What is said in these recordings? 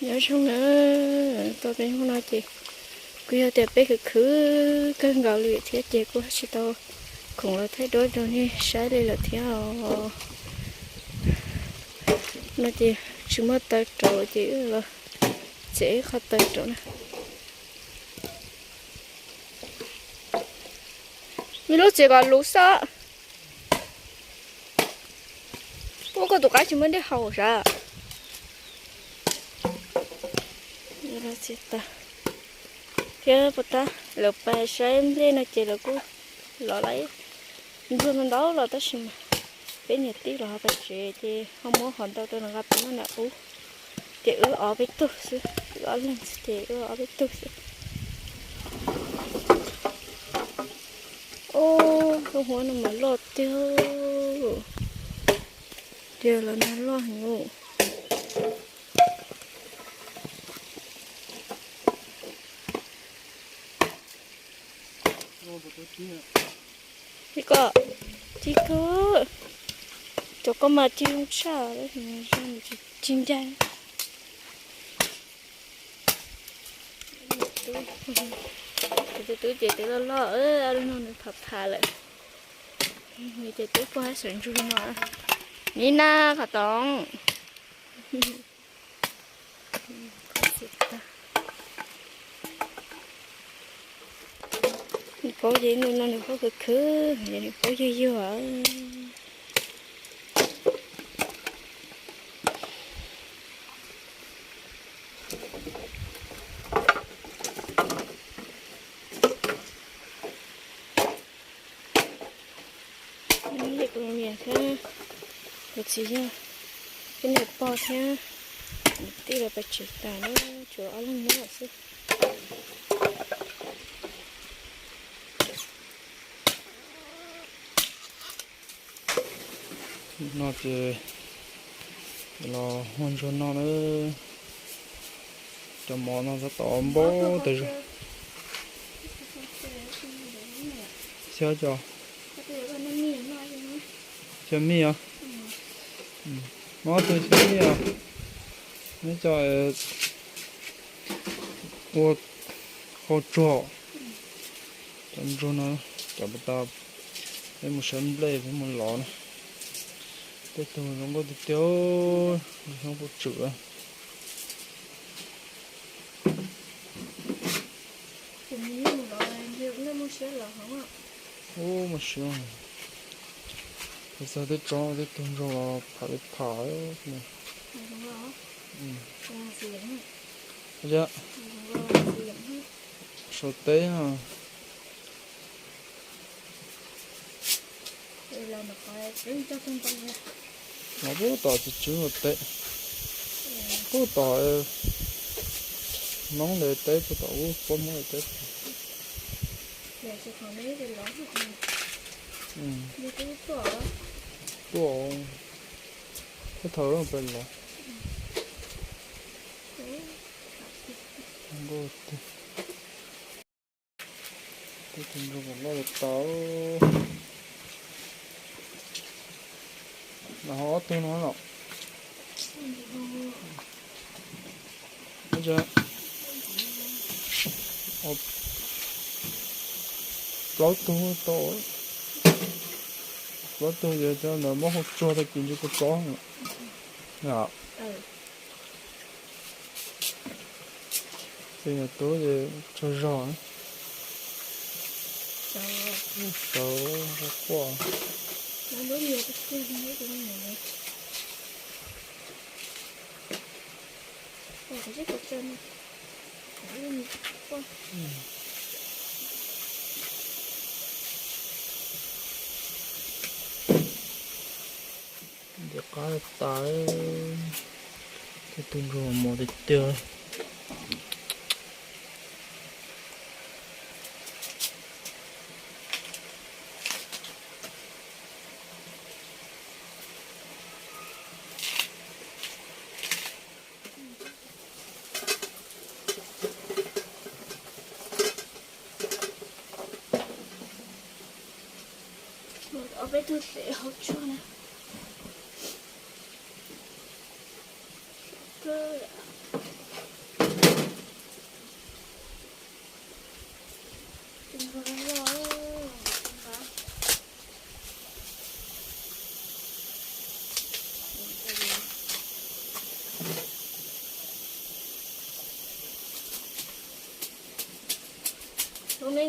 Nyob zoo na, tau peb hnub no ces kuj yog tias peb khwv khwv kawg nkaus li thiab ces kuj tsis tau khoom los thaij duab rau nej saib li lawm thiab os. No ces tsis muaj taw rauv ces wb los txiav ib qho taw rauv na. Me lub txiav kom luv xwb. Ua koj tus qaib tsis muaj dej haus sav. Thiab puas tab lawv pais saib nplej no ces lawv kuj los lawm ntsuag ntau ntau los tab sis mas peb niam tij los ho pais tsev ces ho muab qhov ntau rau nws nqa pem noj nram ub. Ces wb ob peb tug xwb, wb ob leeg xwb ces wb ob peb tug xwb. Ub, lub huab no mas loj tiag. Tiag los nag loj heev. Ib ko, tib ko, cov koj mas cig zoo tshaj, cig ncaj. Kuv tus tub ces twb loj loj, lub no nws phav phav lawm. Nws ces twb puag hab sawv ntsug no. Ni na, qhov toov. Nws paub ces nws no nws paub khwv khwv, nws paub yuag yuag. Kuv niam thiab, kuv txiv yog, kuv niam pog thiab, niam tij los pais tsev tas na, tshuav ob leeg nyob xwb. No ces los huaj ntsuag no na, cov mov no tab tom npau tas zog. Xyov cov, xyov mij os. Mov tus xyov mij os. Neb cov ua qau tsuag, cov ntsuag no, cov pas tas, peb mus sawv nplej peb mus lov na. Tej tug zoo nkauj tiag tiag, zoo kuj tswm. Ub, muaj siab, kuv txog tej tsob tej tug ntsuag los pham li pham. Sau teb no. Los puag tom txiv tswv ua teb, puag tom Hmoob ntawd teb, puag tom ub puab Hmoob ntawd teb. Tuaj, tej thaum peb los. Nkauj tiag. Tej tug ntsuag kom loj li tau. Los ho ob tug no los. Plaub tug tau. Plaub tug ces cov ntawd muab hau tsuag tag kis ntshe kuj plob. Ces yog tub ces tsaug zog. Sawv quaj. Ntiav qab tas, tej tug ntsuag mos tiag tiag. Ob peb tug tev hauv tsuag na.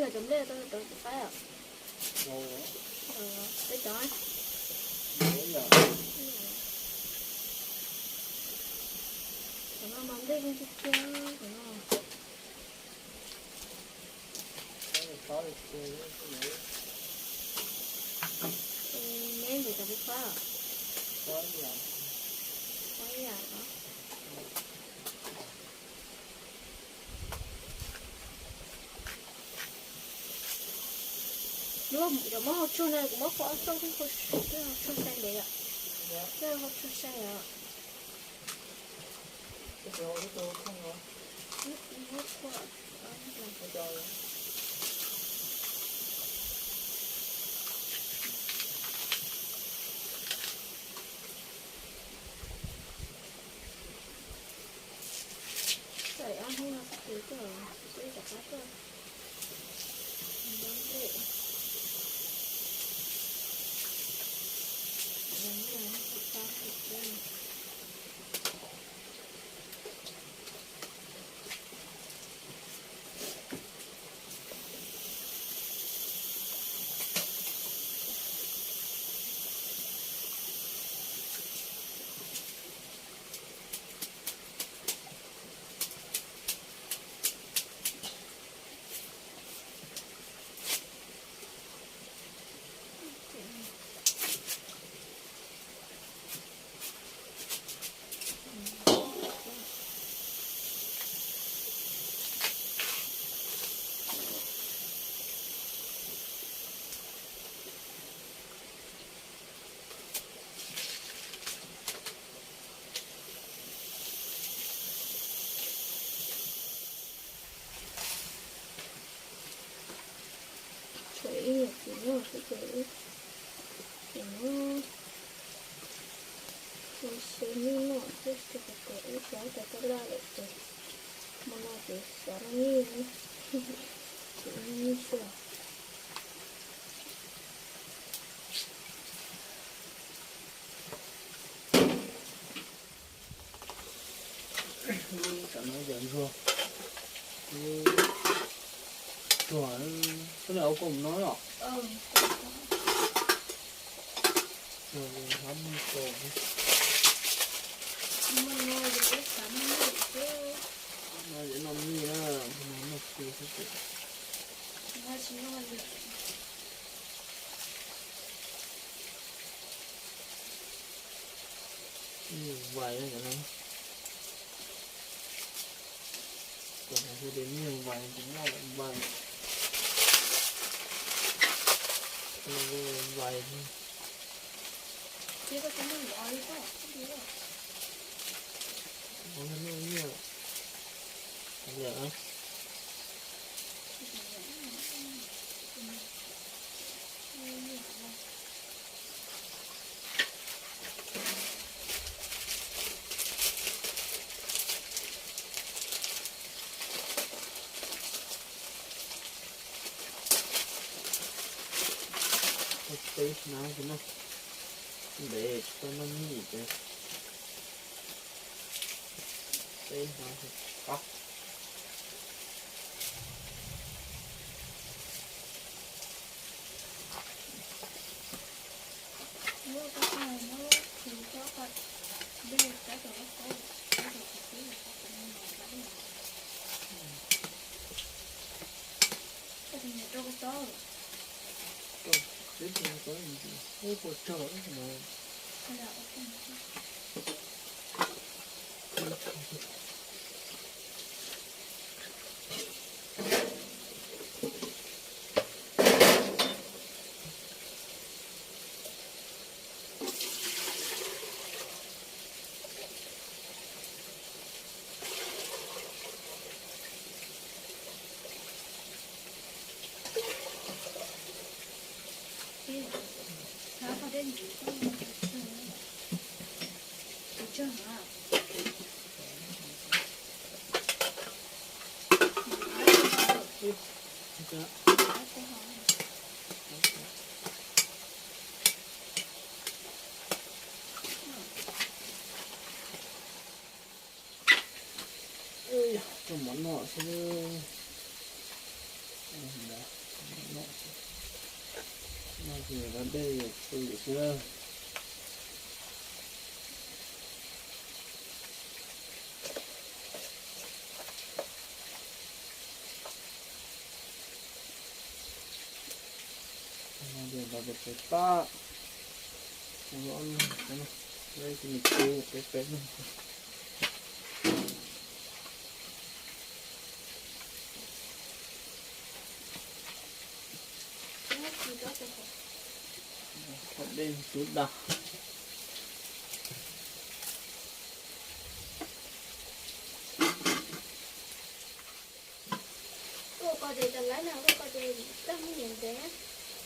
Cov nplej rau kuv faib os. Peb cov. Cov no mas nplej zoo tiag tiag cov no. Neb ntawm cov kuv faib os. Faib yam os. Cov muab hau tsuag na, kuv muab qhuav ob txoj twb hau tsuag sai ntev yom. Twb hau tsuag sai os. Txawm ob hnub no xwb ces twb, twb rov qab tuaj nyob nplej. Tshuav ib yam txiv noj xwb ces wb tseem muab ua siab nij noj thiab, rau qhov tias wb xav tas taj laj lawm ces hmo no ces xav noj nij, ces noj nij xwb. Tam no yog ntsuag, ntsuag, koj niam ua koj mus no los? Ntsuag hlab nij koj. No yog noj nij na, noj nij xwb ces. Nij vais no, cov no, cov no ces nij vais, ces noj vais, vais. Peb hnab ces noj ntev tsis tau noj nij ces peb hnab qab. Rau mov noj xwb. No ces da dej yog xwb. Ces los pem pem pab, ua ob leeg, ib tug me tub peb peb leeg. Qhov dej tub da. Ua ko ces tas lawm na, ua ko ces tag mus ntev ntev,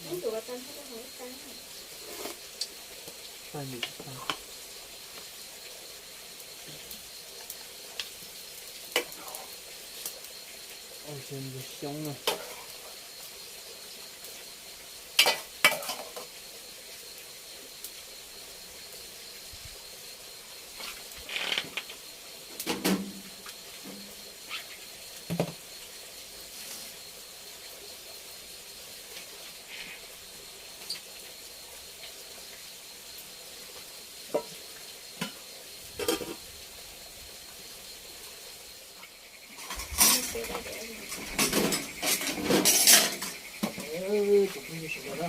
ib ntus los tag nrho rau hauv ib tag. Ua xyoo na. Tus phooj ywg sawv daws na,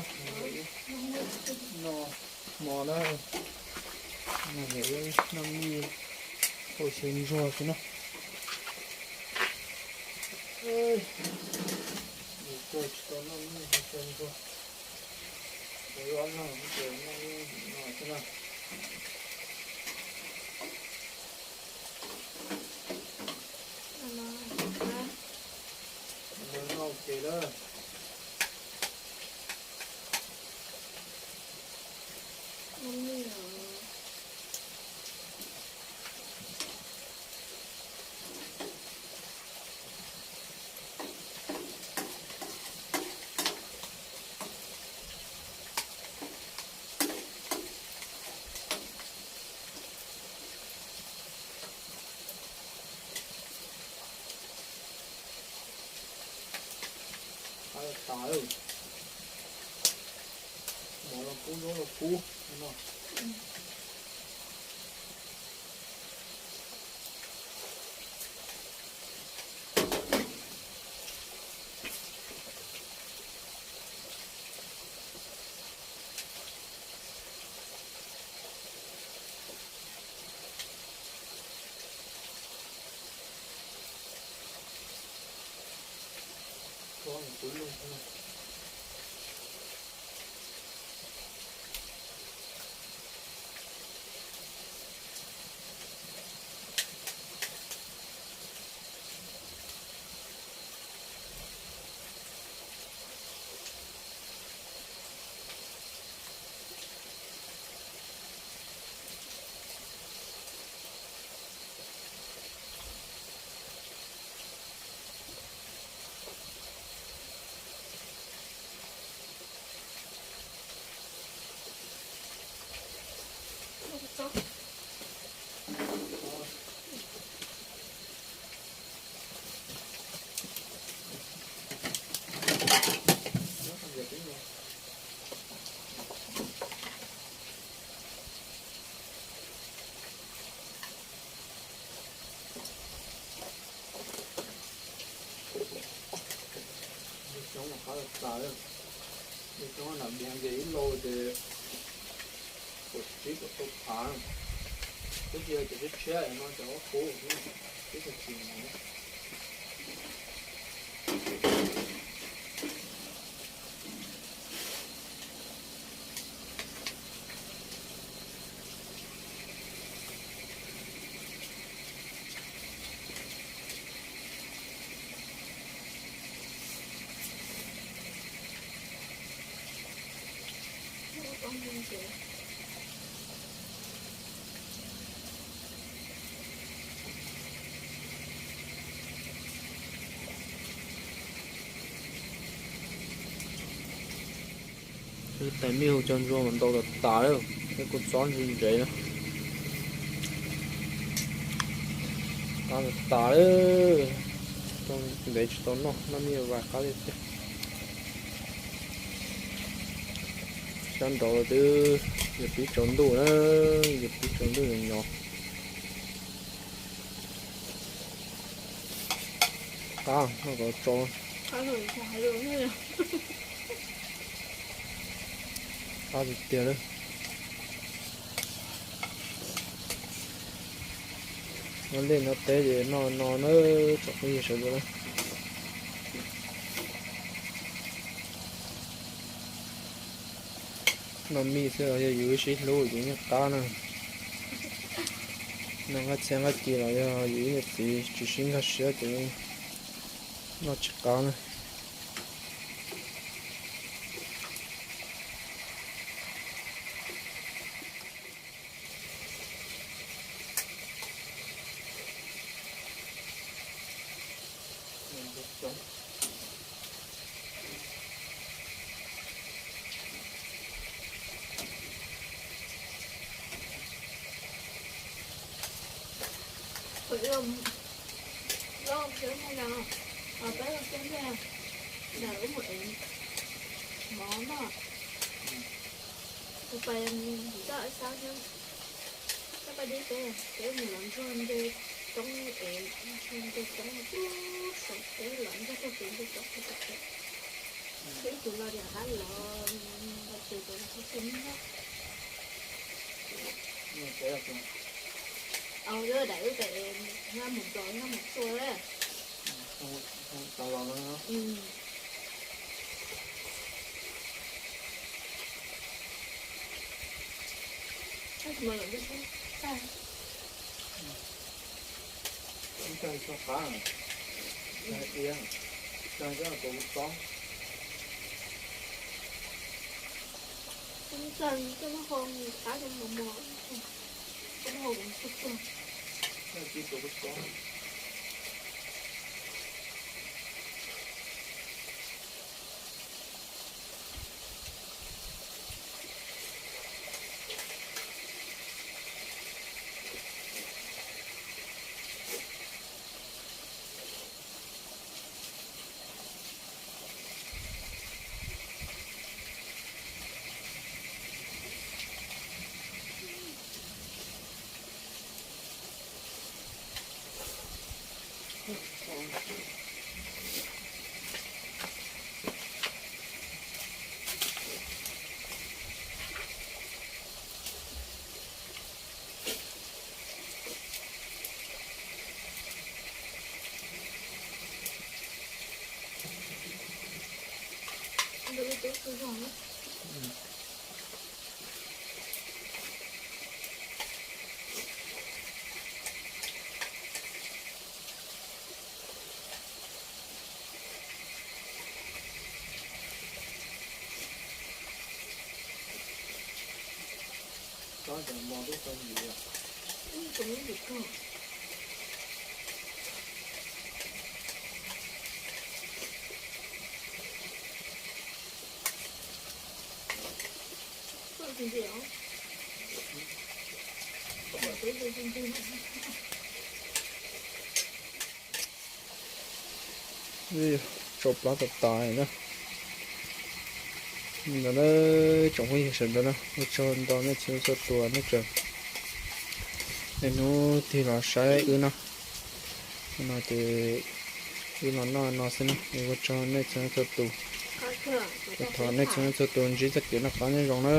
no hmo na, noj mij ua xyaw ntsuag xwb na. Kuv tsis tau noj mij ua xyaw ntsuag, kuv ob leeg ces noj mij no xwb na. Noj ua ke lawm. Qab tas, mov los kub, zaub los kub no. Xyoob qab tas, xyoob nam biag ces ib lau ces kaum tsib kaum rau phav, twb tsis yog cov tshiab tshiab no, cov qub qub, twb tsis tsis no. Wb tais mij hu cov ntsuag mas ntau tas tas lawm, thiab kuv txob ntse ntsev na. Qab tas tas lawm, ntev tsis tau noj, noj mij vas qab tiag tiag. Sab nraud twb yuav pib tsaus ntuj na, yuav pib tsaus ntuj nyos nyos. Qab no kom tso. Qab tiag tiag lawm. Noj liaj noj teb ces noj no na, tsoom phooj ywg sawv daws na. Noj mij xwb los yog yus ib sib hlub ces yeej qab na. Noj nqaij txhiab nqaij ci los yog yus ib niam txiv tsis sib nkag siab ces noj tsis qab na. Tab pais dib peb, peb mus los ntsuag nce roob es, ntsuag nce roob ub saum peb los ntsuag tuaj pem nce roob pem tau pem. Peb ib tug lo tias qab los, los ces cov los txog xyoo nyob. Au, daim wb pem, nyob mus txog nyob mus txog. Tsau plab tas tas na. Ntawd na, tsoom phooj ywg sawv daws na, ua tsaug ntau nej txhua txhua tus nej tseem niaj hnub tig los saib wb na. No ces wb los noj no xwb na, ua tsaug nej txhua txhua tus. Thov nej txhua txhua tus ntsib txoj kev noj qab nyob zoo na,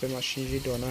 peb mam sib ntsib dua na.